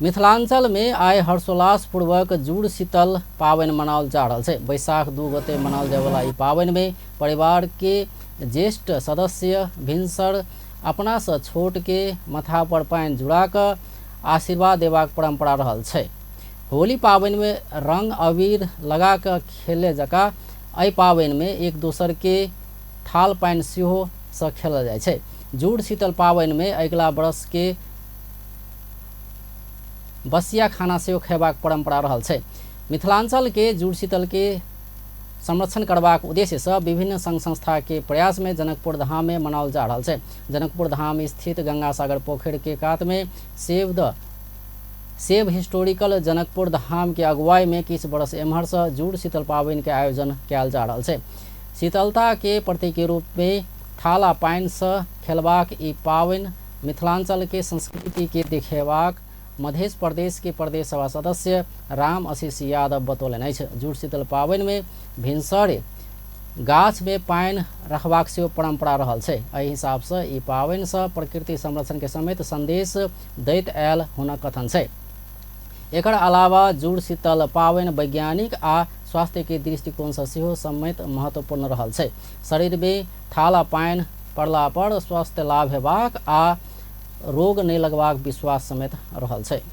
मिथिलांचल में आइ हर्षोल्लास पूर्वक जुड़ शीतल पाबनि मनाओल जा रहल छै। बैसाख 2 गते मनाओल जायवला ई पाबनि में परिवार के ज्येष्ठ सदस्य भिनसर अपना से छोट के माथा पर पानि जुड़ा कऽ आशीर्वाद देबाक परंपरा रहल छै। होली पाबनि में रंग अबीर लगा कऽ खेले जकाँ एहि पाबनि में एक दोसर के थाल पानि सेहो सँ खेलल जाइ छै। जुड़ शीतल पाबनि में अगिला वर्ष के बसिया खाना सेहो खयबाक परंपरा रहल छै। मिथिलांचल के जुड़ शीतल के संरक्षण करबाक उद्देश्य से विभिन्न संघ संस्था के प्रयास में जनकपुर धाम में मनाओल जा रहल छै। जनकपुर धाम स्थित गंगा सागर पोखरि के कात में सेव हिस्टोरिकल जनकपुर धाम के अगुवाई में किछु वर्ष एम्हर से जुड़ शीतल पाबनि के आयोजन कयल जा रहल छै। शीतलता के प्रतीक के रूप में थाल आ पानि से खेलबाक ई पाबनि मिथिलांचल के संस्कृति के देखेबाक मध्य प्रदेश के प्रदेश सभा सदस्य राम आशीष यादव बतौलनि अछि। जुड़ शीतल पाबनि में भिनसर गाछ में पानि रखबाक सेहो परंपरा रहल छै। एहि हिसाब से ई पाबनि से प्रकृति संरक्षण के समेत संदेश दैत आयल हुनक कथन छै। एकर अलावा जुड़ शीतल पाबनि वैज्ञानिक आ स्वास्थ्य के दृष्टिकोण से सेहो समेत महत्वपूर्ण रहल छै। शरीर में थाल आ पानि पड़ला पर स्वास्थ्य लाभ हेबाक आ रोग नहि लगबाक विश्वास समेत रहल छै।